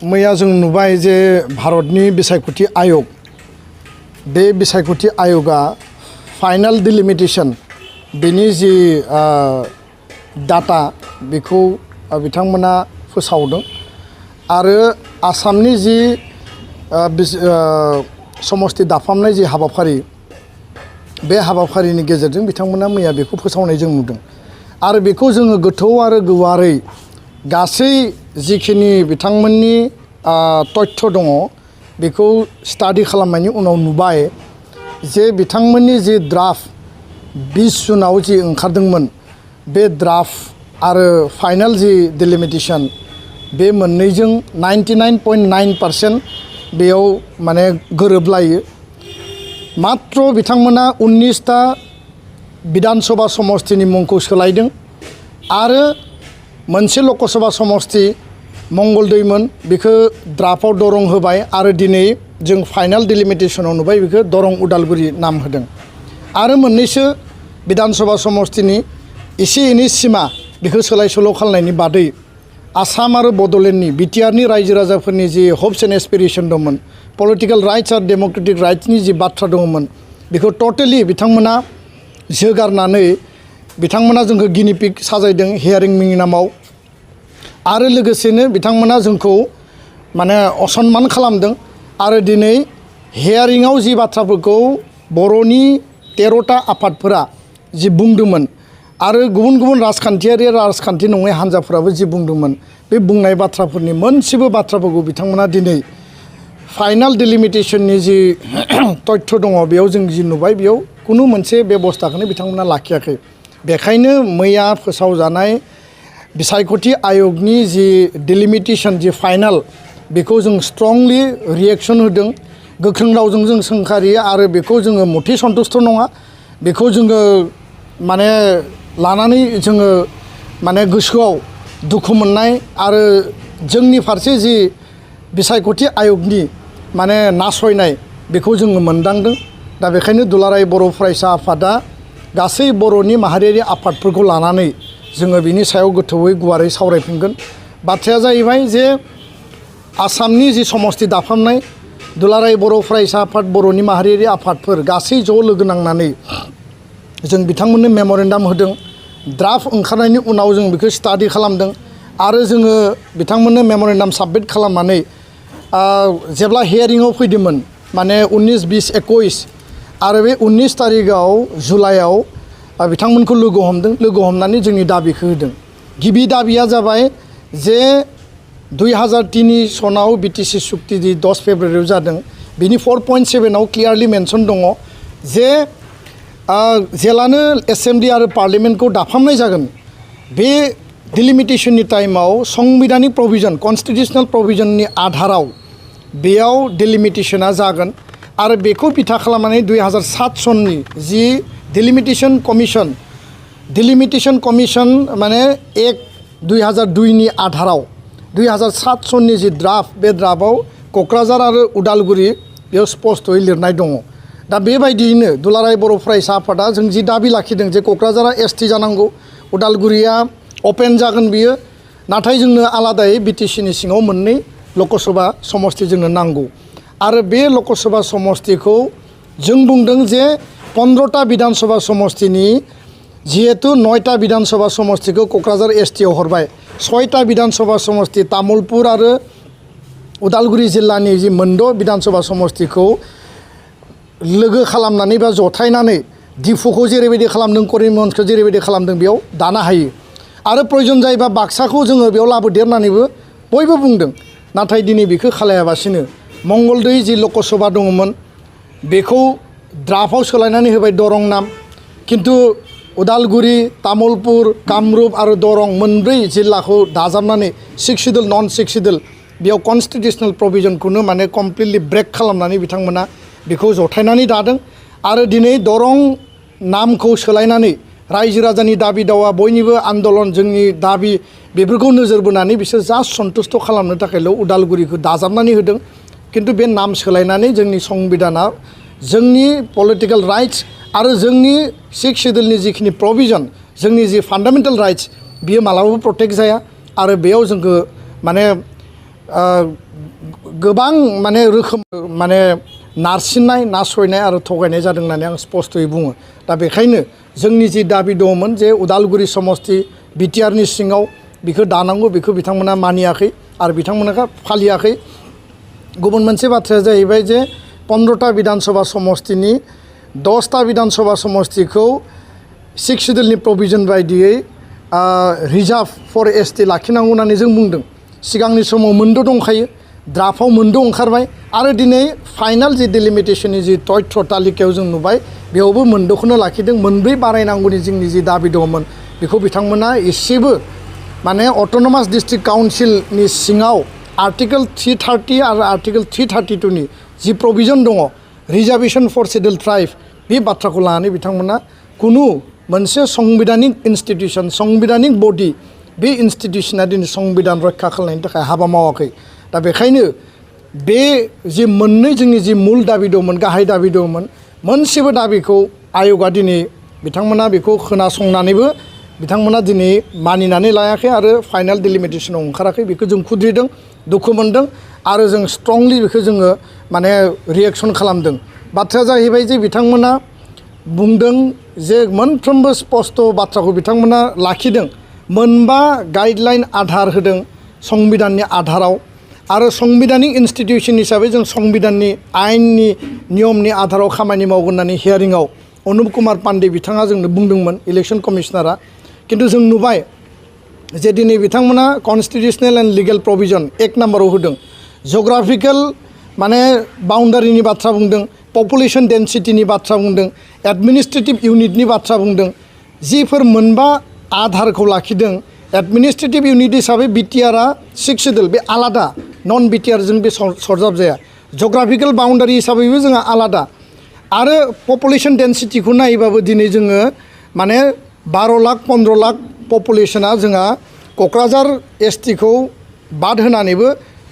मैया जों नुबाय जे भारतनि बिसायख'थि आयोग बे बिसायख'थि आयोगा फाइनाल डिलिमिटेशन बेनि जि डाटा बेखौ बिथांमोना फोसावदों आरो आसामनि जि समस्ति दाफामनाय जि हाबाफारि बे हाबाफारिनि गेजेरजों बिथांमोना मैया बेखौ फोसावनाय जों नुदों आरो बेखौ जोङो गोथौ आरो गुवारै गासै जिखिनि बिथांमोननि तथ्य दङ बेखौ स्टाडि खालामनायनि उनाव नुबाय जे बिथांमोननि जि ड्राफ्ट 20 जुनाव जि ओंखारदोंमोन बे ड्राफ्ट आरो फाइनाल जि डिलिमिटेशन बे मोननैजों 99.9% बेयाव माने गोरोबलायो मात्र बिथांमोना 19टा विधानसभा समष्टिनि मुंखौ सोलायदों आरो मोनसे लकसभा समष्टि मंगलदैमोन बेखौ ड्राफ्टआव दरं होबाय आरो दिनै जों फाइनाल डिलिमिटेशनाव नुबाय बेखौ दरं उदालगुरि नाम होदों आरो मोननैसो विधानसभा समष्टिनि एसे एनै सिमा बेखौ सोलाय सोल' खालामनायनि बादै आसाम आरो बड'लेण्डनि बिटिआरनि रायजो राजाफोरनि जि हप्स एन्ड एसपिरेशन दंमोन पलिटिकल राइट्स आरो डेम'क्रेटिक राइट्सनि जि बाथ्रा दंमोन बेखौ टटेलि बिथांमोना जोगारनानै बिथांमोना जोंखौ गिनिपिग साजायदों हियारिंनि नामाव आरो लोगोसेनो बिथांमोना जोंखौ माने असनमान खालामदों आरो दिनै हियारिंआव जि बाथ्राफोरखौ बर'नि 13टा आफादफोरा जि बुंदोंमोन आरो गुबुन गुबुन राजखान्थि नङै हान्जाफोराबो जि बुंदोंमोन बे बुंनाय बाथ्राफोरनि मोनसेबो बाथ्राफोरखौ बिथांमोना दिनै फाइनाल डिलिमिटेशननि जि तथ्य दङ बेयाव जों जि नुबाय बेयाव खुनु मोनसे बेबस्थाखौनो बिथांमोना लाखियाखै बेखायनो मैया फोसावजानाय बिसायख'थि आयगनि जि डिलिमिटेशन जि फाइनाल बेखौ जों स्ट्रंलि रिएक्शन होदों गोख्रों रावजों जों सोंखारियो आरो बेखौ जोङो मथे सन्तुष्ट नङा बेखौ जोङो माने लानानै जोङो माने गोसोआव दुखु मोननाय आरो जोंनि फारसे जि बिसायख'थि आयगनि माने नासयनाय बेखौ जोङो मोनदांदों दा बेखायनो दुलाराय बर' फरायसा आफादा गासै बर'नि माहारियारि आफादफोरखौ लानानै जोङो बिनि सायाव गोथौयै गुवारै सावरायफिनगोन बाथ्राया जाहैबाय जे आसामनि जि समष्टि दाफामनाय दुलाराय बर' फरायसा आफाद बर'नि माहारियारि आफादफोर गासै ज' लोगो नांनानै जों बिथांमोननो मेम'रेन्डाम होदों ड्राफ्ट ओंखारनायनि उनाव जों बेखौ स्टाडि खालामदों आरो जोङो बिथांमोननो मेम'रेन्डाम साबमिट खालामनानै जेब्ला हियारिंआव फैदोंमोन माने 19, 20, 21 आरो बे 19 तारिखआव जुलाइआव बिथांमोनखौ लोगो हमनानै जोंनि दाबिखौ होदों गिबि दाबिया जाबाय जे 2003 सनाव बिटिसि सुक्ति जि 10 फेब्रुवारियाव जादों बिनि 4.7 क्लियारलि मेनसन दङ जे जेलानो एसेम्बलि आरो पार्लियामेन्टखौ दाफामनाय जागोन बे डिलिमिटेशननि टाइमाव संबिधानिक प्रभिजन कन्स्टिटिउसनेल प्रभिजननि आधाराव बेयाव डिलिमिटेशना जागोन आरो बेखौ बिथा खालामनानै 2007 सननि जि डिलिमिटेशन कमिशन माने 1/2002 नि आधाराव 2007 सननि जि ड्राफ्ट बे ड्राफ्टआव क'क्राझार आरो उदालगुरि बेयाव स्पष्टयै लिरनाय दङ दा बेबायदियैनो दुलाराय बर' फरायसा आफादा जों जि दाबि लाखिदों जे क'क्राझारा एसटि जानांगौ उदालगुरिया अपेन जागोन बियो नाथाय जोंनो आलादायै बिटिसिनि सिङाव मोननै लकसभा समष्टि जोंनो नांगौ आरो बे लकसभा समष्टिखौ जों बुंदों जे 15टा विधानसभा समष्टिनि जिहेतु 9टा विधानसभा समष्टिखौ क'क्राझार एसटिआव हरबाय 6टा विधानसभा समष्टि तामुलपुर आरो उदालगुरि जिल्लानि जि मोनद' विधानसभा समष्टिखौ लोगो खालामनानै बा जथायनानै डिफुखौ जेरैबायदि खालामदों करिमगन्जखौ जेरैबायदि खालामदों बेयाव दानो हायो आरो प्रयोजन जायोबा बाक्साखौ जोङो बेयाव लाबोदेरनानैबो बयबो बुंदों नाथाय दिनै बेखौ खालायाबासिनो मंगलदै जि लकसभा दङमोन बेखौ ड्राफ्टआव सोलायनानै होबाय दरं नाम खिन्थु उदालगुरि तामुलपुर कामरुप आरो दरं मोनब्रै जिल्लाखौ दाजाबनानै 6 शिड्युल नन 6 शिड्युल बेयाव कन्स्टिटिउसनेल प्रभिजनखौनो माने कमप्लिटलि ब्रेक खालामनानै बिथांमोना बेखौ जथायनानै दादों आरो दिनै दरं नामखौ सोलायनानै रायजो राजानि दाबि दावा बयनिबो आन्दलन जोंनि दाबि बेफोरखौ नोजोर बोनानै बिसोर जास्ट सन्तुष्ट खालामनो थाखायल' उदालगुरिखौ दाजाबनानै होदों खिन्थु बे नाम सोलायनानै जोंनि संबिधाना जोंनि पलिटिकल राइट्स आरो जोंनि 6 शिड्युलनि जिखिनि प्रभिजन जोंनि जि फान्डामेन्टेल राइट्स बियो मालाबाबो प्रटेक्ट जाया आरो बेयाव जोंखौ माने गोबां माने रोखोम माने नारसिननाय नासयनाय आरो थगायनाय जादों होननानै आं स्पष्टयै बुङो। दा बेखायनो जोंनि जि दाबि दङमोन जे उदालगुरि समस्ति बिटिआरनि सिङाव बेखौ दानांगौ बेखौ बिथांमोना मानियाखै आरो बिथांमोना फालियाखै। गुबुन मोनसे बाथ्राया जाहैबाय जे 15टा विधानसभा समस्तिनि 10टा विधानसभा समस्तिखौ 6 शिड्यूलनि प्रभिजन बायदियै रिजार्भ फर एसटि लाखिनांगौ होननानै जों बुंदों। सिगांनि समाव मोनद' दंखायो, ड्राफ्टआव मोनद' ओंखारबाय आरो दिनै फाइनाल जि डिलिमिटेशननि जि तथ्य तालिकायाव जों नुबाय बेयावबो मोनद'खौनो लाखिदों। मोनब्रै बारायनांगौनि जोंनि जि दाबि दङमोन बेखौ बिथांमोना एसेबो माने अट'नमास डिस्ट्रिक्ट काउन्सिलनि सिङाव आर्टिकल 330 आरो आर्टिकल 332 नि जि प्रभिजन दङ रिजार्वेशन फर शिड्यूल ट्राइब बे बाथ्राखौ लानानै बिथांमोना कुनु मोनसे संबिधानिक इन्स्टिट्यूशन संबिधानिक बडि बे इन्स्टिट्यूशना दिनै संबिधान रक्षा खालामनायनि थाखाय हाबा मावाखै। दा बेखायनो बे जि मोननै जोंनि जि मुल दाबि दंमोन गाहाय दाबि दंमोन मोनसेबो दाबिखौ आय'गा दिनै बिथांमोना बेखौ खोनासंनानैबो बिथांमोना दिनै मानिनानै लायाखै आरो फाइनाल डिलिमिटेशनाव ओंखाराखै। बेखौ जों खुद्रिदों, दुखु मोनदों आरो जों स्ट्रंलि बेखौ जोङो माने रिएक्सन खालामदों। बाथ्राया जाहैबाय जे बिथांमोना बुंदों जे मोनफ्रोमबो स्पष्ट बाथ्राखौ बिथांमोना लाखिदों। मोनबा गाइडलाइन आधार होदों संबिधाननि आधाराव आरो संबिधानिक इन्स्टिट्यूशन हिसाबै जों संबिधाननि आयेननि नियमनि आधाराव खामानि मावगोन होननानै हियारिंआव अनुप कुमार पान्डे बिथाङा जोंनो बुंदोंमोन इलेक्शन कमिशनारा। किन्तु जों नुबाय जे दिनै बिथांमोना कन्स्टिट्यूशनेल एन्ड लिगेल प्रभिजन 1 नाम्बाराव होदों। जग्राफिकेल माने बाउन्डारिनि बाथ्रा बुंदों, पपुलेशन डेन्सिटिनि बाथ्रा बुंदों, एडमिनिस्ट्रेटिभ इउनिटनि बाथ्रा बुंदों। जिफोर मोनबा आधारखौ लाखिदों एडमिनिस्ट्रेटिभ इउनिट हिसाबै बिटिआरआ 6 शिड्यूल बे आलादा नन बिटिआरजों बे सरजाब जाया। जग्राफिकेल बाउन्डारि हिसाबैबो जोंहा आलादा आरो पपुलेशन डेन्सिटिखौ नायोबाबो दिनै जोङो माने 12 लाख 15 लाख पपुलेशना जोंहा क'क्राझार एसटिखौ बाद होनानैबो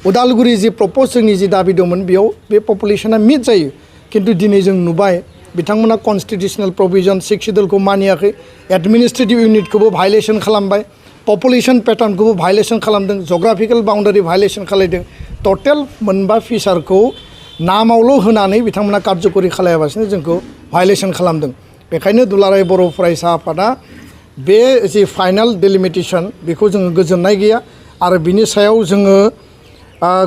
उदालगुरि जि प्रप'ज जोंनि जि दाबि दंमोन बेयाव बे पपुलेशना मिट जायो। किन्तु दिनै जों नुबाय बिथांमोना कन्स्टिट्यूशनेल प्रभिजन 6 शिड्यूलखौ मानियाखै, एडमिनिस्ट्रेटिभ इउनिटखौबो भायलेसन खालामबाय, पपुलेशन पेटार्नखौबो भायलेसन खालामदों, जग्राफिकेल बाउन्डारि भायलेसन खालामदों। टटेल मोनबा फिचारखौ नामावल' होनानै बिथांमोना कार्यकरि खालायाबासिनो जोंखौ भायलेसन खालामदों। बेखायनो दुलाराय बर' फरायसा आफादा बे जि फाइनाल डिलिमिटेशन बेखौ जोङो गोजोननाय गैया आरो बिनि सायाव जोङो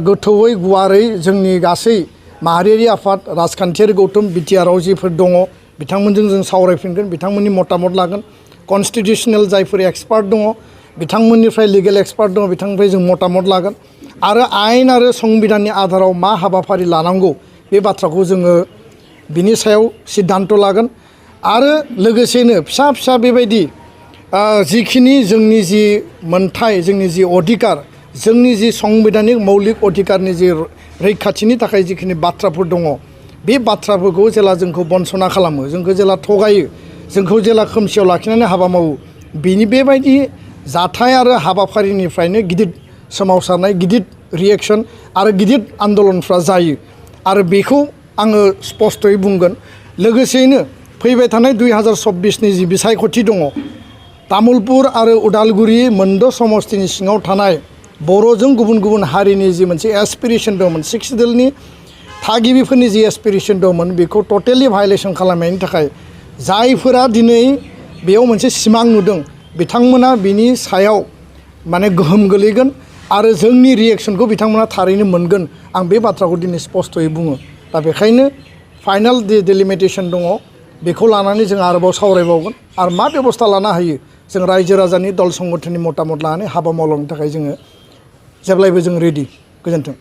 गोथौयै गुवारै जोंनि गासै माहारियारि आफाद राजखान्थियारि गौथुम बिटिआरआव जिफोर दङ बिथांमोनजों जों सावरायफिनगोन, बिथांमोननि मतामत लागोन। कन्स्टिट्यूशनेल जायफोर एक्सपार्ट दङ बिथांमोननिफ्राय लिगेल एक्सपार्ट दङ बिथांनिफ्राय जों मतामत लागोन आरो आयेन आरो संबिधाननि आधाराव मा हाबाफारि लानांगौ बे बाथ्राखौ जोङो बिनि सायाव सिद्धान्त लागोन। आरो लोगोसेनो फिसा फिसा बेबायदि जिखिनि जोंनि जि मोनथाय जोंनि जि अधिकार जोंनि जि संबिधानिक मौलिक अधिकारनि जि रैखाथिनि थाखाय जिखिनि बाथ्राफोर दङ बे बाथ्राफोरखौ जेला जोंखौ बन्सना खालामो, जोंखौ जेला थगायो, जोंखौ जेला खोमसियाव लाखिनानै हाबा मावो, बिनि बेबायदि जाथाय आरो हाबाफारिनिफ्रायनो गिदिर सोमावसारनाय, गिदिर रिएक्सन आरो गिदिर आन्दलनफ्रा जायो आरो बेखौ आङो स्पष्टयै बुंगोन। लोगोसेयैनो फैबाय थानाय 2024नि जि बिसायख'थि दङ तामुलपुर आरो उदालगुरि मोनद' समस्तिनि सिङाव थानाय बर'जों गुबुन गुबुन हारिनि जि मोनसे एसपिरेसन दंमोन 6 शिड्यूलनि थागिबिफोरनि जि एसपिरेसन दंमोन बेखौ टटेलि भायलेसन खालामनायनि थाखाय जायफोरा दिनै बेयाव मोनसे सिमां नुदों बिथांमोना बिनि सायाव माने गोहोम गोलैगोन आरो जोंनि रिएक्सनखौ बिथांमोना थारैनो मोनगोन। आं बे बाथ्राखौ दिनै स्पष्टयै बुङो। दा बेखायनो फाइनाल डिलिमिटेशन दङ बेखौ लानानै जों आरोबाव सावरायबावगोन आरो मा बेबस्था लानो हायो जों रायजो राजानि दल संगठननि मतामत लानानै हाबा मावलांनो थाखाय जोङो जेब्लायबो जों रेडि। गोजोन्थों।